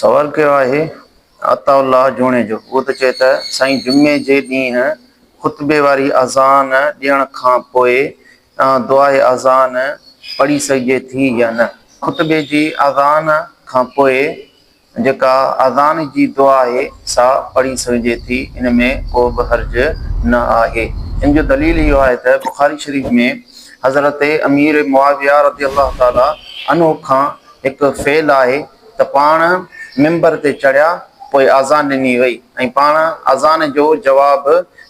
سوال ڪيو آهي عطاء الله جوڻيجو اهو ٿو چئي ته سائين جمعي جي ڏينهن خطبي واري اذان ڏيڻ کان پوء دعاء اذان پڙهي سگهجي ٿي يا نه؟ خطبي جي اذان کان پوء جيڪا اذان جي دعا آهي سا پڙهي سگهجي ٿي ان ۾ ڪو به حرج نه آهي. ان جو دليل اهو آهي ته بخاري شريف ۾ حضرت امير معاويه رضي الله تعالٰي عنه کان هڪ فعل آهي ته پاڻ منبر تي چڙهيا پوء آذان ڏني وئي ۽ پاڻ اذان جو جواب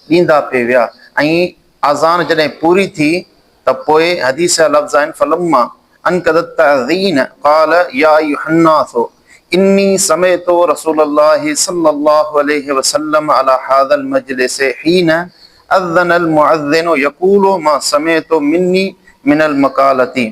ڏيندا پئي ويا ۽ آذان جڏهن پوري ٿي ته پوء حديث جا لفظ آهن فلما انقض التاذين قال يا ايها الناس اني سمعت رسول الله صلي الله عليه وسلم على هذا المجلس حين اذن المؤذن يقول ما سمعت مني من المقالة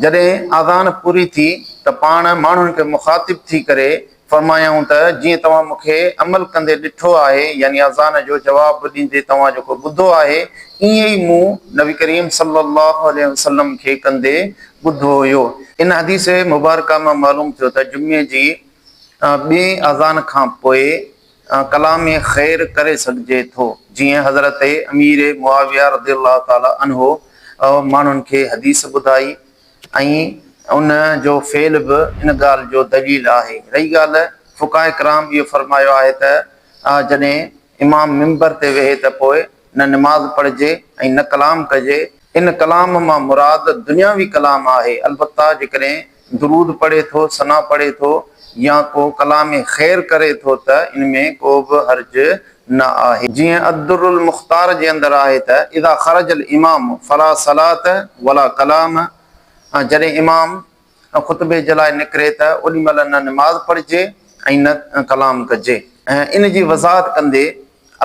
جڏهن اذان پوري ٿي ته پاڻ ماڻهن کي مخاطب ٿي ڪري فرمايائون ته جيئن توهان مون کي عمل ڪندي ڏٺو آهي يعني اذان جو جواب ڏيندي توهان جيڪو ٻڌو آهي ائين ئي مون نبي ڪريم صلي الله عليه وسلم کي ڪندي ٻڌو هيو. ان حديث مبارڪه مان معلوم ٿيو ته جمعي جي ٻئين اذان کان پوء ڪلام خير ڪري سگهجي ٿو، جيئن حضرت امير معاويه رضي الله تعالٰي عنه ماڻهن کي حديث ٻڌائي ۽ ان جو فعل به ان ڳالهه جو دليل آهي. رهي ڳالهه فقهاء ڪرام اهو فرمايو آهي ته جڏهن امام منبر تي ويهي ته پوء نه نماز پڙهجي ۽ نه ڪلام ڪجي، ان ڪلام مان مراد دنياوي ڪلام آهي، البته جيڪڏهن درود پڙهي ٿو، ثنا پڙهي ٿو يا ڪو ڪلام خير ڪري ٿو ته ان ۾ ڪو به حرج نه آهي. جيئن الدر المختار جي اندر آهي ته اذا خرج الامام فلا صلاة ولا ڪلام جڏهن امام خطبي جي لاء نڪري ته اوڏي مهل نه نماز پڙهجي ۽ نه ڪلام ڪجي. ان جي وضاحت ڪندي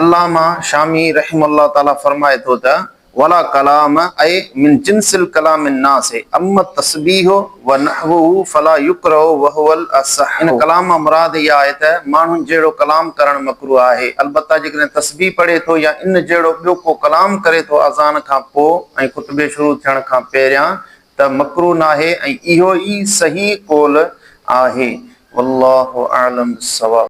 علامه شامي رحمه الله تعاليٰ فرمائي ٿو ته، ولا ڪلام اي من جنس الڪلام الناس اما التسبيح ونحوه فلا يڪره وهو الاصح ان ڪلام مان مراد اها آهي ته ماڻهن جهڙو ڪلام ڪرڻ مڪروه آهي البته جيڪڏهن تسبيح پڙهي ٿو يا ان جهڙو ٻيو ڪو ڪلام ڪري ٿو اذان کان پوء ۽ خطبي شروع ٿيڻ کان پهريان ته مڪروه ناهي ۽ اهو ئي صحيح قول آهي والله اعلم بالصواب.